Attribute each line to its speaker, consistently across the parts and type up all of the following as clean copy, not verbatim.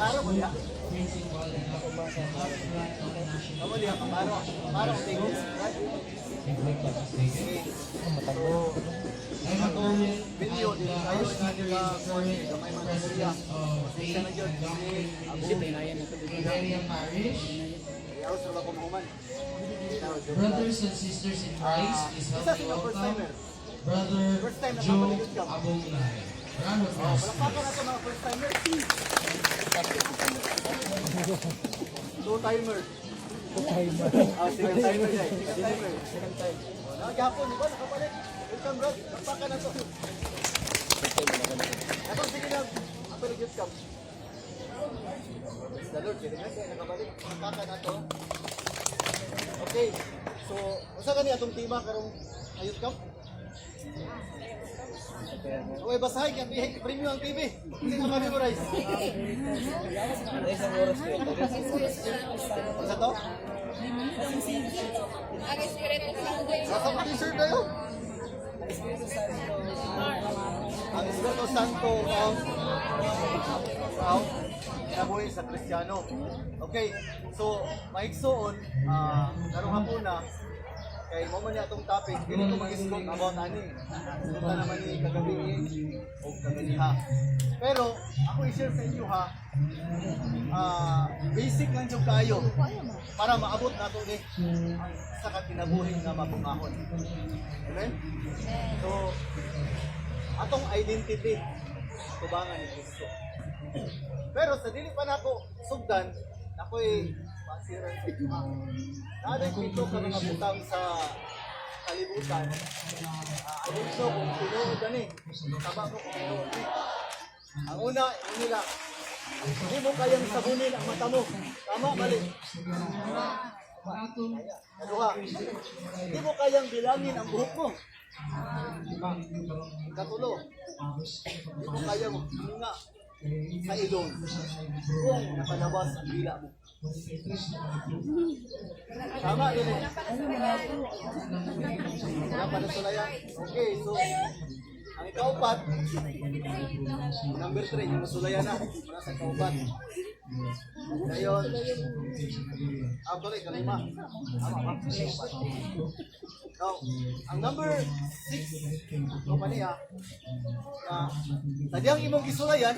Speaker 1: Kaparo mo diha.
Speaker 2: Principal and top rank of national
Speaker 1: Kamo diha kaparo. Kaparo ang tingog. Right?
Speaker 2: If I'm not mistaken.
Speaker 1: So,
Speaker 2: I'm a current
Speaker 1: video
Speaker 2: and
Speaker 1: din
Speaker 2: our
Speaker 1: kayo
Speaker 2: speaker
Speaker 1: na
Speaker 2: is the current
Speaker 1: gamay man ang area.
Speaker 2: president of
Speaker 1: Pasensya
Speaker 2: Faith
Speaker 1: na jud.
Speaker 2: and Doctrine
Speaker 1: Abo.
Speaker 2: Liberia Parish.
Speaker 1: Yaw sa ko mahuman.
Speaker 2: Brothers and sisters in Christ, please help
Speaker 1: Isa
Speaker 2: me
Speaker 1: sila first
Speaker 2: welcome
Speaker 1: timer.
Speaker 2: Brother
Speaker 1: First time na
Speaker 2: Joe
Speaker 1: papaligid ka.
Speaker 2: Abonglay. Round of
Speaker 1: Oh,
Speaker 2: applause,
Speaker 1: palakpakan
Speaker 2: please.
Speaker 1: na to mga first timer. Two timer. Two timer. Ah, second timer yan. Second timer. Second time. Oh, nakagapon, di ba? Nakapalit. Welcome, bro. Palakpakan na to. Ako, sige na. Papaligid ka. Praise the Lord. Sige na, kaya nakabalik. Palakpakan na to. Okay. So, unsa kani atong tema karong ayot ka? Okay, basahin kaya premium ang TV. Hindi ko ma-memorize. Unsa to?
Speaker 3: Ang Espiritu Santo.
Speaker 1: Nasa mo t-shirt na yun. Ang Espiritu Santo ang ang kinabuhi sa Kristiyano. Okay, so maigsoon, karong hapuna, kay mo man niya atong topic, dili ko mag-isgot about ani. Isgot naman ni kagabi o kagabiha. Pero ako i-share sa inyo ha, basic lang jud kayo para maabot nato ni ang sa kinabuhi nga mabungahon. Amen? So, atong identity tubangan ni Kristo. Pero sa dili pa nako sugdan, ako'y masira sa inyo. Naa pito ka mga butang sa kalibutan. I don't know kung tinuod ani. Tama ko kung tinuod ni. Ang una, yung nila, hindi mo kayang sabunin ang mata mo. Tama, mali? Kaduha, hindi mo kayang bilangin ang buhok mo. Katulo, hindi mo kayang huminga sa ilong kung nakalabas ang dila mo. Tama, yun eh. Wala pa na sulayan. Okay, so, ang ikaupat, number 3, yung nasulayan na. Wala sa ikaupat. Ngayon, sorry, kalima. Tama ba? Now, ang number 6, ito pa niya, na sadyang imong gisulayan,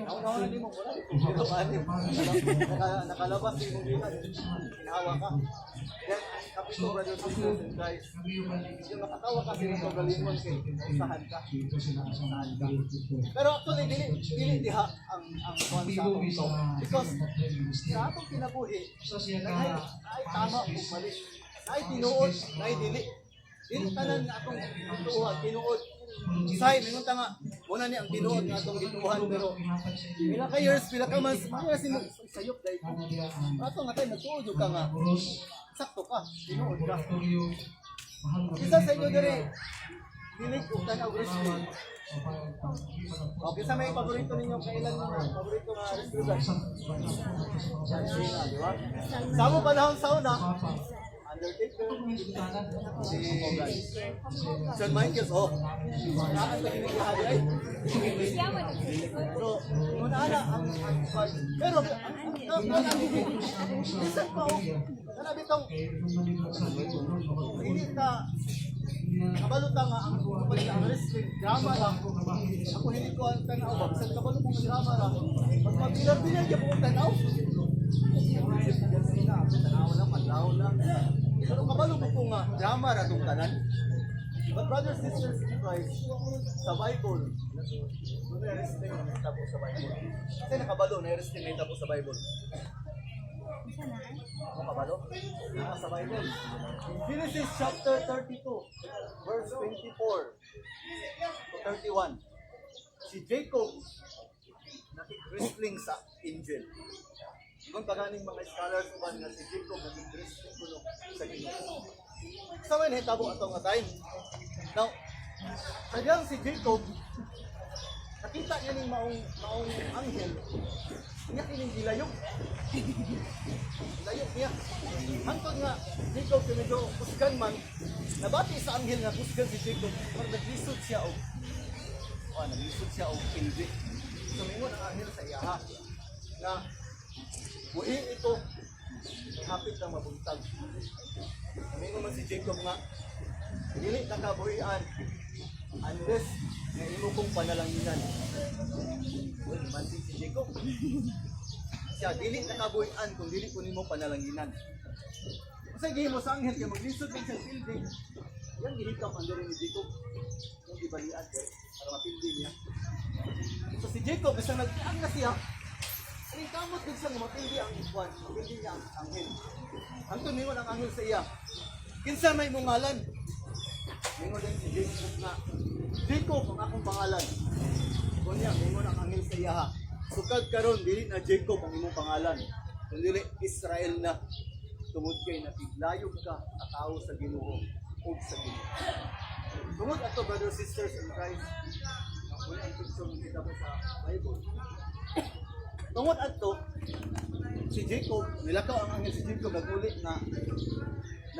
Speaker 1: nauna na nimo, wala. Dito ka, anim. Nakalabas sa imong dila, ginawa ka. Then, ang kapito, brothers and sisters in Christ, yung nakatawa ka sa imong kagalingon kay usahan ka. Usahan ka. Pero actually, dili, dili diha ang kuan sa atong to. Because sa atong kinabuhi, naay tama ug mali. Naay tinuod, naay dili. Dili tanan nga atong tuuhan, tinuod. Say, mingon ta nga, muna ni ang tinuod nga atong gituohan, pero pila ka years, pila ka months, mga si mo sayop dai. Ato nga tayo nagtuod jud ka nga. Sakto ka, tinuod ka. Isa sa inyo diri, dili og tan-aw wrestling? Okay, sa may paborito ninyo, kailan mga paborito nga wrestler? John Cena, di ba? Sa mo panahon sa una, Undertaker, si Shawn Michaels, oh. Naan pa ginigihali ay. So, una ana ang pero ang bisan pa oh. Kana bitong hindi ka kabalo ta nga ang kapag ang wrestling drama lang. Ako hindi ko ang tanaw ba bisan kabalo kong drama ra. Mas mabilar-bilar gyud akong tanaw. Tanaw lang, madlaw lang. Pero kabalo ko nga drama ra tong tanan. But brothers, sisters in Christ, sa Bible, doon na wrestling ang nahitabo sa Bible. Kasi nakabalo na wrestling nahitabo sa Bible. Ano kabalo? Nasa sa Bible. In Genesis chapter 32, verse 24 to 31, si Jacob nakik-wrestling sa angel. Kung paganing mga scholars uban nga si Jacob nakik-wrestling kuno sa Ginoo. Sa may nahitabo ato nga time. Now, sadyang si Jacob nakita niya ning maong maong anghel, niya kining gilayog. Gilayog niya. Hangtod nga Jacob kay medyo kusgan man, nabati sa anghel nga kusgan si Jacob, pero naglisod siya og oh, naglisod siya og pilbi. So mingon ang anghel sa iyaha. Nga buhi ito, hapit na mabuntag. Mingon man si Jacob nga dili na kabuhian unless nga imo kong panalanginan. Uy, manting si Jacob. Siya, dili na kabuhian kung dili ko nimo panalanginan. Unsay gihimo sa anghel kay maglisod man siya pildi? Yang gihikam ang diri ni Jacob. Yang gibalian kay para mapildi niya. So si Jacob isang nagtiang na siya. Aning kamot gud siya nga mapildi ang kwan, mapildi niya ang anghel. Hangtod ningon ang anghel sa iya, "Kinsa may imong ngalan?" Ningon din si Jacob nga, "Jacob ang akong pangalan." Kunya ningon ang anghel sa iya, "Sukad karon dili na Jacob ang imong pangalan, kundi Israel na, tungod kay nakiglayog ka sa tao sa Ginoo ug sa Ginoo." Tungod ato, brothers, sisters in Christ, wala ang picture ng kita mo sa Bible. Tungod ato, si Jacob, nilakaw ang anghel si Jacob, naguli na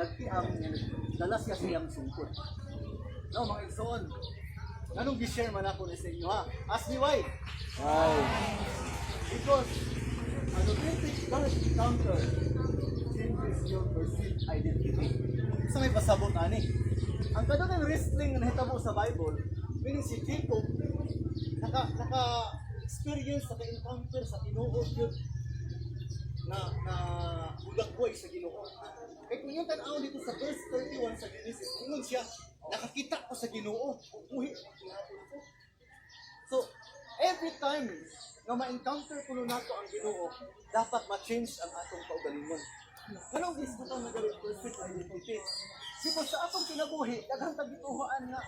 Speaker 1: nagtiang, dala siya sa iyang sungkod. No, mga igsoon, anong gi-share man ako ni sa inyo, ha? Ask me why.
Speaker 3: Why?
Speaker 1: Because an authentic God encounter changes your perceived identity. Sa may pasabot ani. Ang kadunang wrestling nga nahitabo sa Bible, meaning si Jacob naka experience, naka encounter sa Ginoo gyud na budak-buhay sa Ginoo. Kay kung yung tan-aw dito sa verse 31 sa Genesis, ingon siya, "Nakakita ko sa Ginoo, ug buhi ang gihapon ko." So, every time nga ma-encounter kuno nato ang Ginoo, dapat ma-change ang atong kaugalingon. Anong gisgutan na galit perceived identity? Because sa atong kinabuhi, daghang tagituhan nga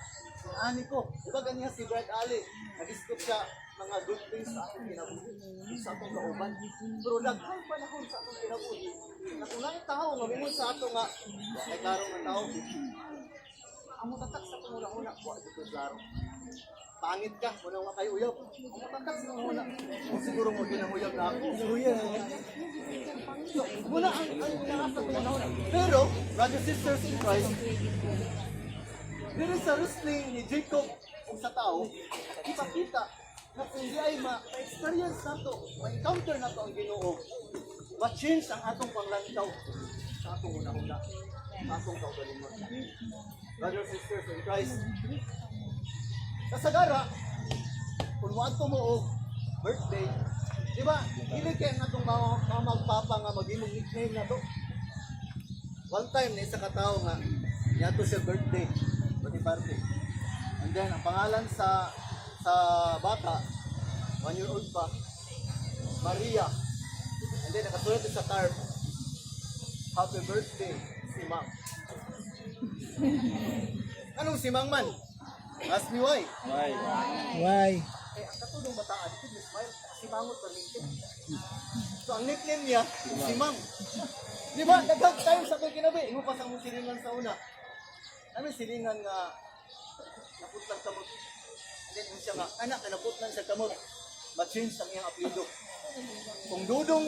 Speaker 1: ani ko. Diba ganiya si Brad Ali, nag-isip siya mga good things sa atong kinabuhi, sa atong kauban. Pero daghang panahon sa atong kinabuhi, na kung naay tao nga mingon sa ato nga, "Wa kay klaro nga tao," ang mutatak sa atong una-una, "Wa jud ko'y klaro." "Pangit ka, wala nga kayo uyab." Ang mutatak sa atong una, "Kung siguro mo ginahuyab na ako." So, muna ang naa sa atong una. Pero, brothers, sisters in Christ, diri sa wrestling ni Jacob ug sa tao, ipakita na kung di ay ma-experience nato, ma-encounter nato ang Ginoo, ma-change ang atong panglantaw sa atong una-una, sa atong kaugalingon. Brothers, sisters in Christ, kasagara, kung moadto mo og birthday, di ba, dili kay ang atong mga mama ug papa nga maghimong nickname na to. One time na isa ka tawo nga niadto siya birthday, birthday party. And then ang pangalan sa bata, 1 year old pa, Maria. And then nakasulat sa card, "Happy birthday, si Mang." Anong si Mang man? Ask me why.
Speaker 3: Why?
Speaker 4: Why?
Speaker 1: Eh, ang katulong bataan, dito ni smile, si Mangot permintin. So, ang nickname niya, si Mang. Di ba? Daghang tayo sa atong kinabi. Ingo pa sa among silingan sa una. Namin silingan nga naputlang kamot. And then, ingon siya nga, "Anak, naputlan sa kamot." Ma-change ang iyang apelyido. Kung Dudong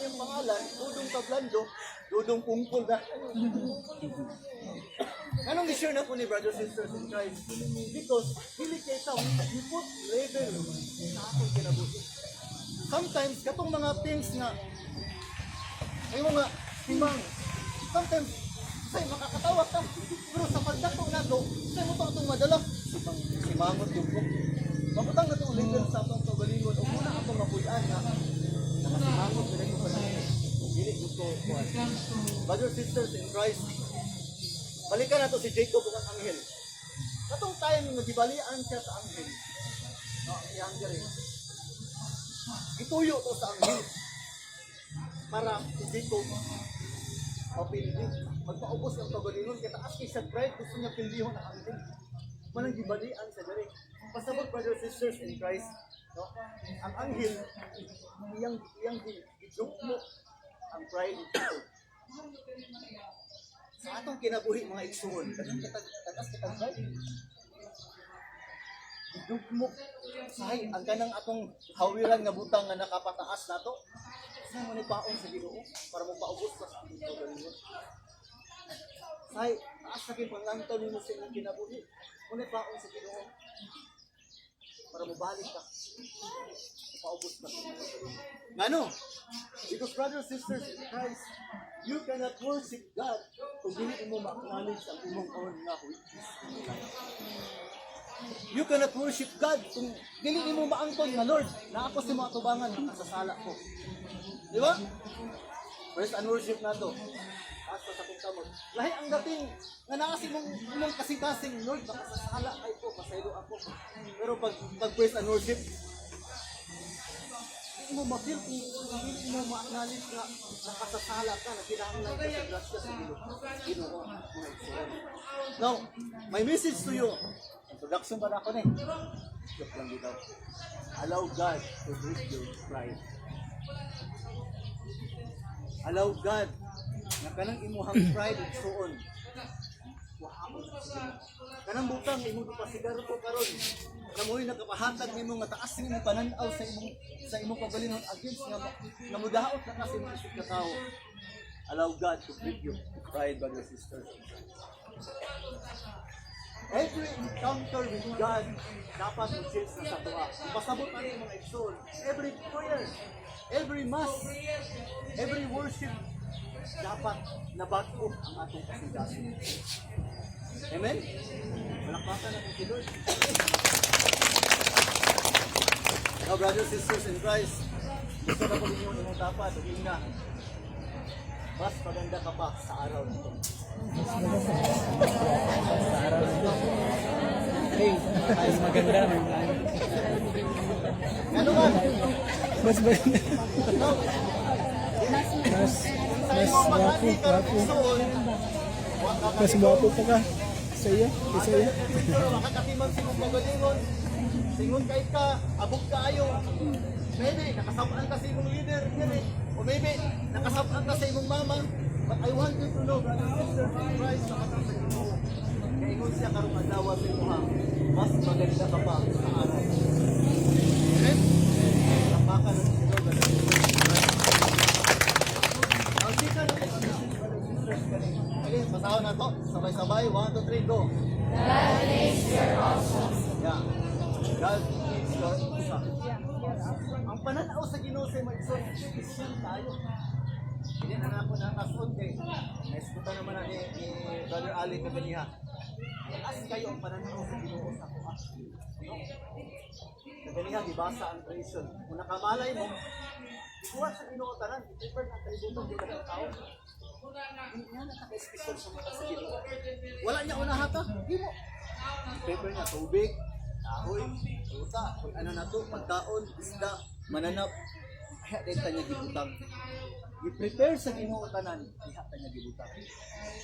Speaker 1: yung pangalan, Dudong Tablando, Dudong Pungkol na. Anong i-share na ko ni brothers, sisters in Christ? Because dili kay sa we put label sa atong kinabuhi. Sometimes katong mga things nga ay mga timang, sometimes say makakatawa ka, pero sa pagdato nato say mo to atong madala si mangot yung ko mabutang na itong label sa atong kaugalingon o muna atong mapuy-an nga nakasimangot dili ko pa dili gusto ko.
Speaker 2: It comes to
Speaker 1: Brothers, sisters in Christ, balikan nato si Jacob ug ang anghel. Katong time nga gibalian siya sa anghel, no, ang iyang diri. Gituyo to sa anghel para si Jacob mapildi. Magpaubos ang kaugalingon kay taas kay sa pride, gusto niya pildihon ang anghel. Manang gibalian sa diri. Pasabot, brothers, sisters in Christ, no? Ang anghel iyang gijugmo ang pride ni Jacob. Sa atong kinabuhi, mga igsuon, daghan kitag tagas kitag pride. Gidugmo say ang kanang atong hawiran nga butang nga nakapataas nato. Say mo ni paon sa Ginoo para mo paubos ka sa atong kaugalingon. Say taas na kay panglantaw nimo sa imong kinabuhi. Mo ni paon sa Ginoo. Para mobalik ka. Paubos ka. Ngano? Because, brothers and sisters in Christ, you cannot worship God kung dili mo ma-acknowledge ang imong own nga weakness in your life. You cannot worship God kung dili nimo maangkon nga, "Lord, naa ko sa mga tubangan, nakasasala ko." Di ba? First and worship nato. Hasta sa kong kamot. Lahi ang dating nga naa sa imong kasing-kasing, "Lord, makasasala kay ko, pasaylo ako." Pero pag praise and worship, di mo ma-feel kung hindi mo ma-acknowledge nga nakasasala ka, na kinahanglan ka sa grasya sa Ginoo. Ginoo, mga igsoon. Now, my message to you, introduction ba na ako ni? Joke lang dito. Allow God to break your pride. Allow God nga kanang imuhang pride, igsoon, wahaon sa Ginoo. Kanang butang imo pasigaro ko karon na mo'y nakapahatag nimo nga taas ng imong pananaw sa imong kaugalingon against nga mudaot na ka sa imong isip ka tawo. Allow God to break your pride, brothers and sisters. Every encounter with God dapat mo change na sa tuwa. Pasabot na mga igsoon. Every prayer, every mass, every worship, dapat nabag-o ang atong kasing. Amen? Palakpakan natin si Lord. Now, brothers and sisters in Christ, gusto na ko ninyo imong dapat, ug na, mas maganda ka pa sa araw nito.
Speaker 3: Sa araw na ito. Hey, mas maganda.
Speaker 1: Ano man?
Speaker 3: Mas maganda.
Speaker 1: No,
Speaker 3: Mas,
Speaker 1: sa
Speaker 3: mas
Speaker 1: imong
Speaker 3: gwapo,
Speaker 1: pag-agi karon,
Speaker 3: gwapo.
Speaker 1: igsoon, wa ka
Speaker 3: Mas gwapo pa ka. Sa iya, sa iya.
Speaker 1: pero makakatiman sa imong kaugalingon. Singon kay ka, abog kaayo. Maybe nakasab-an ka sa imong leader, diri. O maybe nakasab-an ka sa imong mama. But I want you to know, brothers and sisters in Christ, sa katang sa Ginoo. Kaingon siya karong adlaw sa imuha, mas maganda ka pa sa araw. Amen? Palakpakan natin si Lord, brothers and sisters in Christ. Ang chika na brothers and sisters, kani. Okay, basahon na to. Sabay-sabay. One, two, three, go. God is your awesome. Yeah. God is your awesome. Ang pananaw sa Ginoo sa mga igsoon, special tayo. Hindi na na ako nakasun kay naiskutan naman na ni Brother Ali kaganiha. Taas kayo ang pananaw sa Ginoo sa ako. No? Kaganiha gibasa ang creation. Kung nakamalay mo, ikuha sa Ginoo tanan, i-prepare na kalibutan di ka tao. Hindi niya naka-special sa mata sa Ginoo. Wala niya unahata, himo. Prepare niya tubig, kahoy, ruta, kung ano na to, pagkaon, isda, mananap, ay din ta niya gibutang. I-prepare sa Ginoo tanan, diha ta niya gibutang.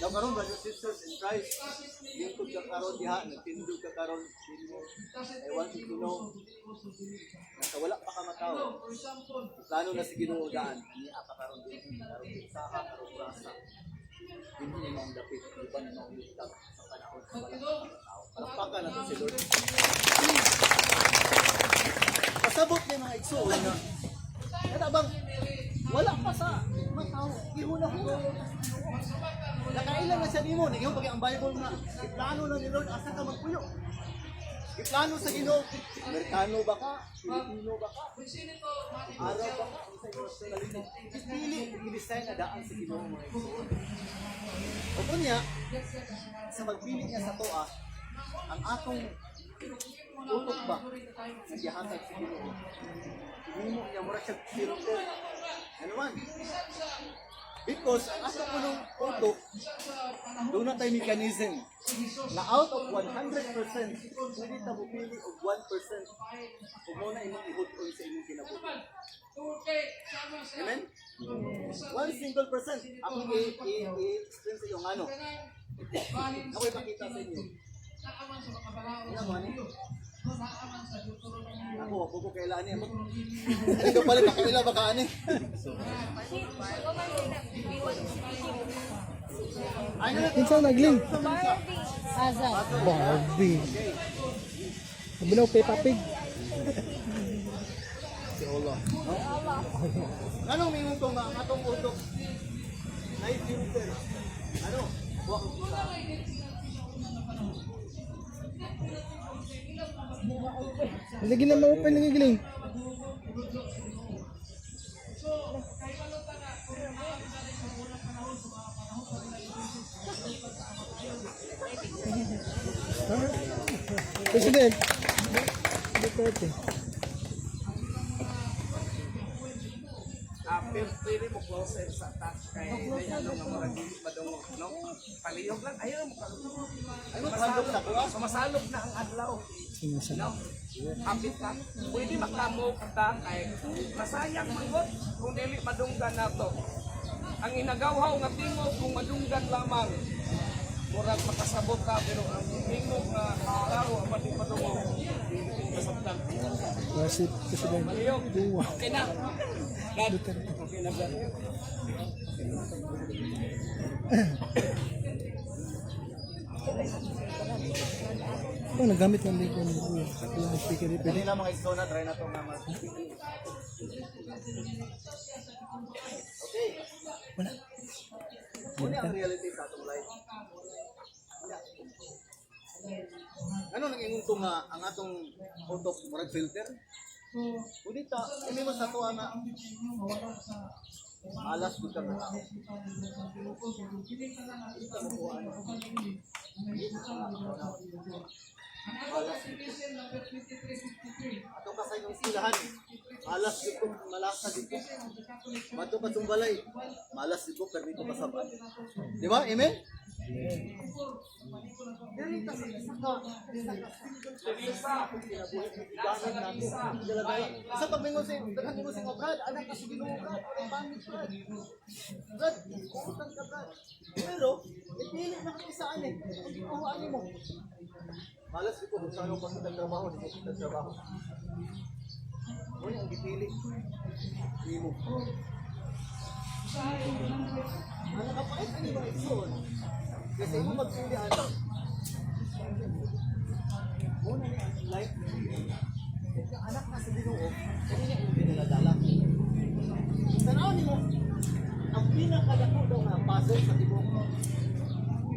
Speaker 1: Now karon, brothers and sisters in Christ, lingkod ka karon diha, nagtindog ka karon, dinmo. I want you to know na sa wala pa ka matawo, plano na si Ginoo daan, niya ka karon din, karon saha, karon rasa. Hindi niya maong dapit, di ba niya maong yutak sa panahon sa wala pa ka matawo. Palakpakan natin si Lord. Pasabot ni mga igsoon nga kada bang wala pa sa matawo, ihuna-huna. Nakaila na siya nimo, nagihon pag ang Bible nga iplano na ni Lord asa ka magpuyo. Iplano sa Ginoo, Amerikano ba ka, Pilipino ba ka, Arab ba ka, unsa imong nationality. Gipili, gi-design na daan sa Ginoo, mga igsoon. Ug unya, sa pagpili niya sa toa, ang atong utok ba sa gihatag sa Ginoo. Hinimo niya mura siya filter. Ano man? Because ang ato kunong utok, doon na tayo mechanism na out of 100%, pwede ta mupili og 1% ug mo na imong ihud-on sa imong kinabuhi. Amen? One single percent. Ako i-explain sa iyo ng ano. Ako ipakita sa inyo. Tingnan mo, ano? Ako, wako ko kailan niya. Ano ka pala, nakaila ba ka ani? Ano na?
Speaker 3: Kinsa nagling?
Speaker 4: Barbie. Azal.
Speaker 3: Barbie. Kabulaw, Peppa Pig.
Speaker 1: Si Allah. No? Anong mingon ko nga ang atong utok na filter? Ano? Wa ko sa
Speaker 3: Lagi na ma-open lagi giling. President. Duterte.
Speaker 5: Ah, pero pwede mo closer sa touch kay may ano nga murag dili madungog, no? Palihog lang ayaw mo ka.
Speaker 1: Ay mo handok sa kuha.
Speaker 5: Sumasalog na ang adlaw.
Speaker 3: Sinasabi.
Speaker 5: No? Hapit na. Pwede makamok ta kay masayang mangot kung dili madunggan nato. Ang inagawhaw nga tingog kung madunggan lamang. Murag makasabot ka pero ang tingog nga klaro ang pati madungog. Dili masabtan.
Speaker 3: Kasi President.
Speaker 5: Palihog.
Speaker 3: Duwa.
Speaker 5: Okay na. Brad.
Speaker 3: Duterte.
Speaker 5: Okay na, Brad.
Speaker 3: Oh, nagamit ng likod ng kuya. Yung speaker pwede.
Speaker 1: Dali na mga isko na, try na to nga mag. Okay.
Speaker 3: Wala.
Speaker 1: Muna ang reality sa atong life. Ano nang ingon ko nga ang atong auto murag filter? Pwede ta, ini mo sa tuwa na malas gud ka nga tao. Hindi ka makuha ano. Hindi ka makuha. Malas gud. Ato ka sa inyong eskwelahan, malas gud ko, malasa gud ko. Mato ka balay, malas gud ko, pero ko kasabay. Di ba? Amen? Dili ta sa isa ka single person sa akong kinabuhi, gigamit nato, dala-dala. Sa pagmingon sa daghan mo sa Brad, anak ka sa Ginoo, Brad, ang pangit, Brad. Brad, utang ka, Brad. Pero ipili na ka isa ani. Ang gikuha ani mo. Malas ko kung saan ko sa trabaho, di ko sa trabaho. Muna ang gipili nimo. Ang nakapait ani mga igsoon. Kasi imo magpili ano. Muna ni ang life ni Kung anak na sa Ginoo, kani niya imong dinaladala. Tanaw nimo ang pinakadako daw nga puzzle sa tibuok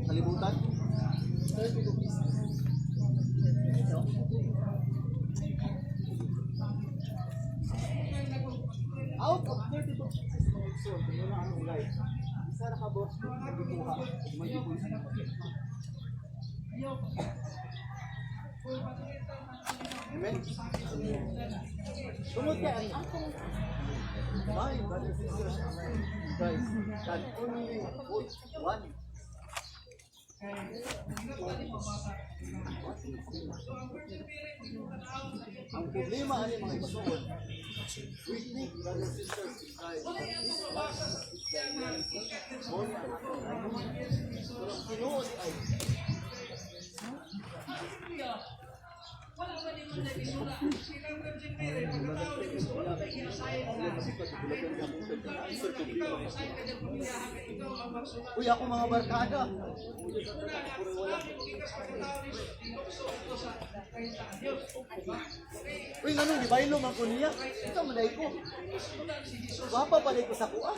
Speaker 1: kalibutan. 32 pieces. No? Out of 32 pieces mga igsoon, kung wala ang life, isa na ka boss, nagkukuha, may gipulis na Amen? Tungod kay ang atong my brothers and sisters in Christ can only hold one. Ang problema ani mga igsoon, we think, brothers and sisters in Christ, that this life is the reality. Mo ni ang atong life. Pero ang tinuod ay Uy, ako mga barkada. Uy, ngano, di ba man ko niya? Ito, malay ko. Gwapa pa ko sa kuha.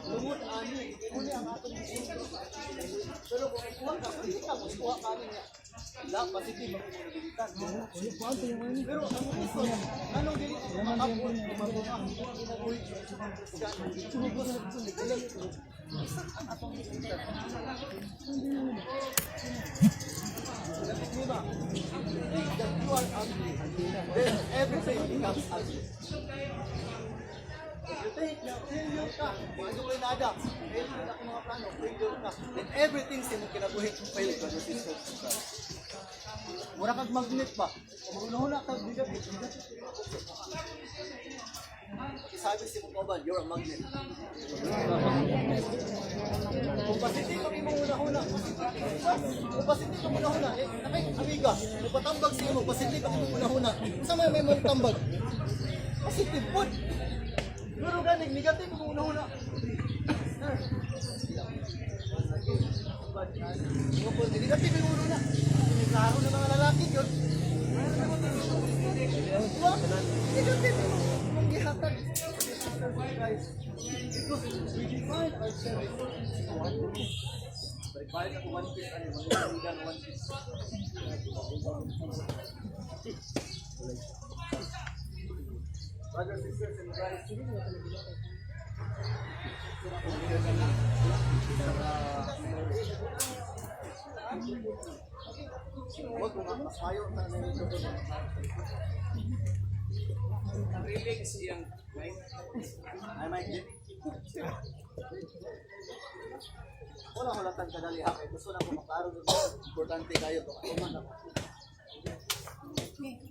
Speaker 1: Tungod ani, muni ang atong pero kung ikuha ka, hindi ka kuha ka niya. La, positive ang imong nabilitan. Pero ang reason, anong dili makapon, mabuha, kinabuhi sa isang Kristiyano, because dili, isa ang atong filter. Di ba? Think that you are ugly, then everything becomes ugly. If you think na failure ka, wala ko nada, failure ka mga plano, failure ka, then everything sa imong kinabuhi, fail ka sa sisters in Christ. Mura kag magnet ba? Maghuna-huna kag negative, negative. Sabi si mong kauban, you're a magnet. Kung positive ang imong una-una, kung positive ang una-una, eh, nakay amiga, kung patambag sa imo, positive ang imong una-una. Sa may mong tambag? Positive pod. Pero ganing negative ang una-una. Sir, kung negative ang una-una, klaro na mga lalaki yun. Diba? Negative ang gihatag. Guys, because we define ourselves as one. Balik ako one piece ano, mga one piece. Brothers, sisters in Christ. Huwag mo mas mayo na nito.
Speaker 5: Relax iyang mic.
Speaker 1: Ay, Mike. Wala ko lang kadali ha kay gusto na ko maklaro dun. Importante kayo to. Kuman ako.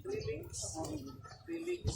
Speaker 5: Relax. Relax.